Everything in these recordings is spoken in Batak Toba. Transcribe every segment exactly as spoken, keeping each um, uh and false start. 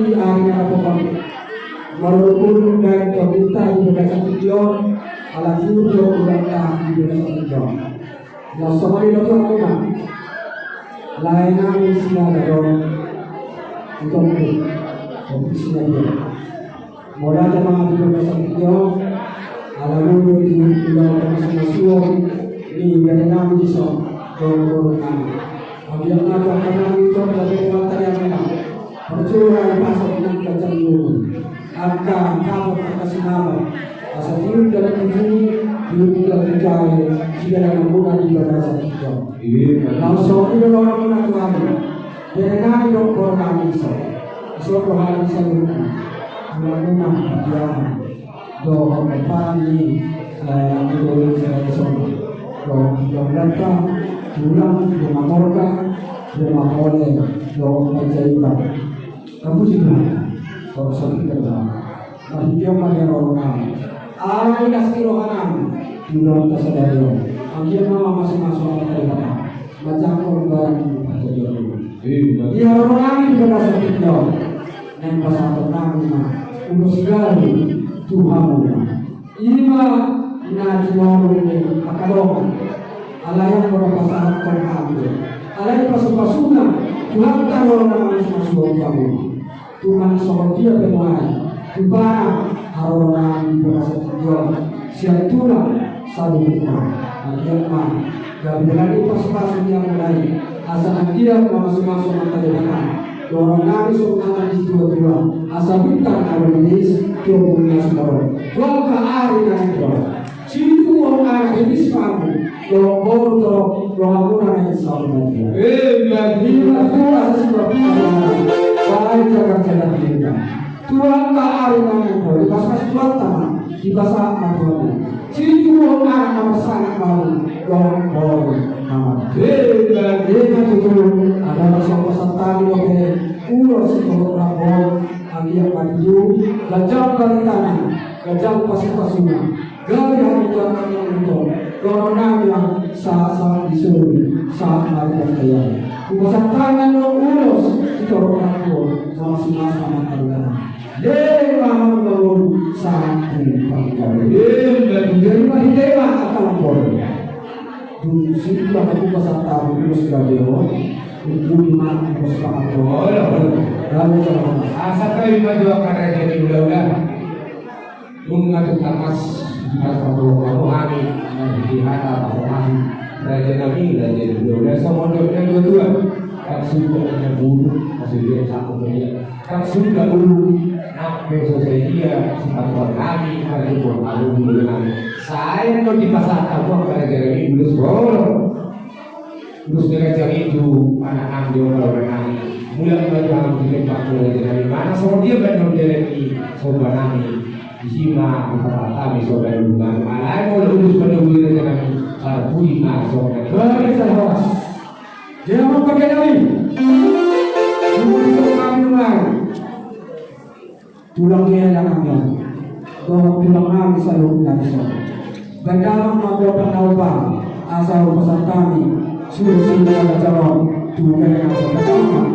Ari na pokok marulung-ulung dan tondinta di bagasan tingki on, ala tiur do ulaonta di bagasan tingki on. Laos songon i do tu amuna, lae nami Sinaga do, itongku, Opi Sinaga. Mauliate ma di bagasan tingki on, ala boru di ulaon pamasumasu ni bere nami dison dohot boru nami. Anggiat ma tu angka nami tong gabe martariang ma. Parjolo dipasok nang ganjang ni umur, angka dapot angka sinamot, asa tiur dalan tu julu, tiur dalan tu jae, di dalan muna di bagasan tingki on. Laos songon i do dohononmuna tu hami, bere nami dohot boru nami dison. Dison do hami saluhutna, tulang muna, tulang dohot parani, eh, di Dolok Seraja Songo. Dohot di Jakarta, tulang, Rumah Morga, Rumah Mole, dohot Panjaitan. Tapuji Tuhan, dohot saluhut Tuhan. Marhite on ma di haroro nami. Ala ni las ni roha nami, di ulaonta sadari on. Anggiat ma mamasumasu Amanta Debata. Manjangkon barang ni parjolo. Di haroro nami di bagasan tingki on, naeng pasahaton nami ma ulos gabe tu hamuna. I ma na jinalum ni angka dongan. Alai anggo na pasahathon hami, alai pasupasuna Tuhanta do na mamasumasu tu hamuna. Tung songon dia pe nuaeng, tu pahompu haroro nami di bagasan tingki on, sian tulang saluhutna. Anggiat ma gabe dalan ni pasupasu di hamuna i, asa anggiat mamasumasu Amanta Debata. Dohonon nami songon hata ni situatua, asa bintang na rumiris tu ombun na sumorop tu angka ari na naeng ro. Situtu on anak iris pamu, dohot boru torop, rohamuna naeng saur matua. Eh, iya, iya. Ima tutu asa sibak pamu, baen jagar-jagar di denggan. Tu angka ari na naeng ro, dipasupasu Tuhanta ma, dipasahat ma tu hamu. Situtu on anak na marsangap malu, dohot boru na martua. Eh, iya. Ima tutu, adong songon pasahat hami dope, ulos sitorop rambu on, anggiat ma tutu, ganjang baritana, ganjang pasupasuna. Gabe hamu tu angka na naeng ro, dohonon nami ma sahat-sahat di solu, sahat marga kaya. Hupasahat hami ma ulos sitorop rambu on, mamasumasu Amanta Debata. Leleng ma hamu na boru sahat tu panggabean. Jadi marhite ma angka na boru. Dung suda hupasahat hami ulos gabe on, hupuji ma ulos pangaturhon. Gabe jala horas. Asa tabi ma jo angka raja ni hulahula. Nunga tung tangkas di pasahat hami, na di hata pasahat hami, raja nami, raja ni hulahula, songon dok ni natuatua. Ndang suda na buruk, maksudna sangkut dia. Ndang suda buruk, nang pe so sadia, sipatupaon nami, parjolo hami hulahula nami. Sai do dipasahat hamu angka raja nami, ulos boru. Ulos ni raja i tu anak nami dohot hulahula nami. Mulak ma tu hamu di tempat ni raja nami. Manang songon dia baen ni raja nami somba nami. Disi ma hupasahat hami somba ni hulahula nami. Alai molo ulos panogu ni raja nami, tarpuji ma songon i. Baik, jala horas. Dia ma pake nami. Ulos nami nunga. Tulang ni hela nami on, dohot tulang nami saluhutna dison. Baen damang ma godang na upa, asa hupasahat hami suhut-suhut na jalo tu bere nami on.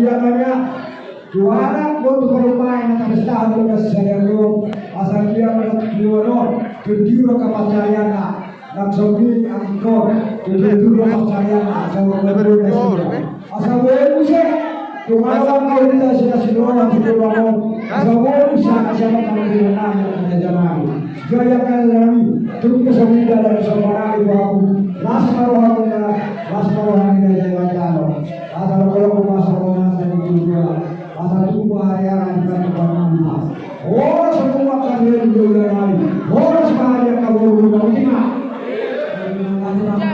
Ia ma ia, tu anak do tu parumaen na tapestahon do gas sadari on, asa dia ma na tu dia on, tu dia do kepercayaanna, na sobi angkon, tu dia do kepercayaanna, asa dia do gas sadari on. Asa boi muse, tu mana bang kau minta sila siloa, tu dia do on, asa boi muse, asa bang kau minta nami, asa jangan. Gaya kan nami, tu kesobi dalam somarang itu aku, las maroha muna, las maroha muna, jangan jalo. Asa lokoloko ma songon na sai tutu, asa tubu hariara di batu panumpa. Horas ma angka dua dua nai, horas ma angka dua dua nai.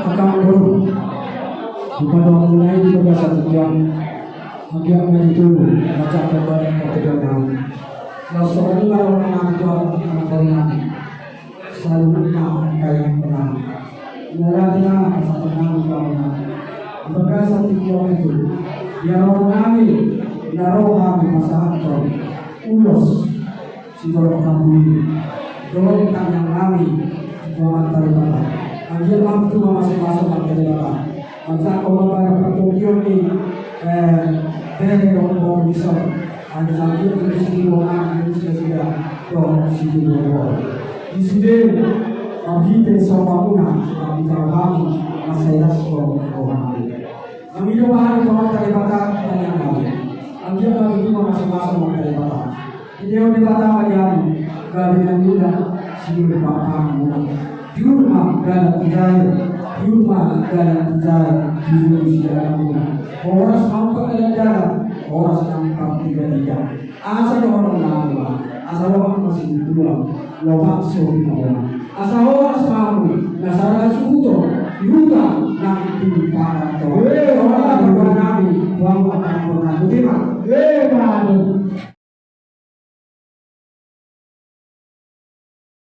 Angka boru. Di batu mulai di bagasan tiang. Angka ma itu, macam pembadan kau tidak mau. Langsung lima orang anak tua anak kau nai. Saluhutna angka yang pernah. Ia rajina pasahat nami tu hamuna. Di bagasan tingki on tutu, ia roha nami, na ro hami pasahathon ulos sitorop hambui dohot tangiang nami tu Amanta Debata. Anggiat ma tutu mamasumasu Amanta Debata. Manjangkon ma pada partondion ni, eh, behe dohot boru dison. Anggiat ma tutu siboan ni nasida dohot siboan. Di sude marhite sombamuna, na hujalo hami, na sai las roha nami. Nami do bahen tu Amanta Debata tangiang nami. Anggiat ma tutu mamasumasu Amanta Debata. Di dia Debata ma di hami, gabe na niula, siula panganon muna. Tiur ma dalan tu Jae, tiur ma dalan tu Jae, tiur ma sidalan muna. Horas ma angka dalan-dalan, horas ma angka tiga-tiga. Asa dohonon nami ma, asa dohonon ma sibulan, lomak so binaboa. Asa horas ma hamu, na sada suhuton, luta, nang tu paranto. Eh, horas ma nami, buang ma paranto, nang tu tema. Eh, ma.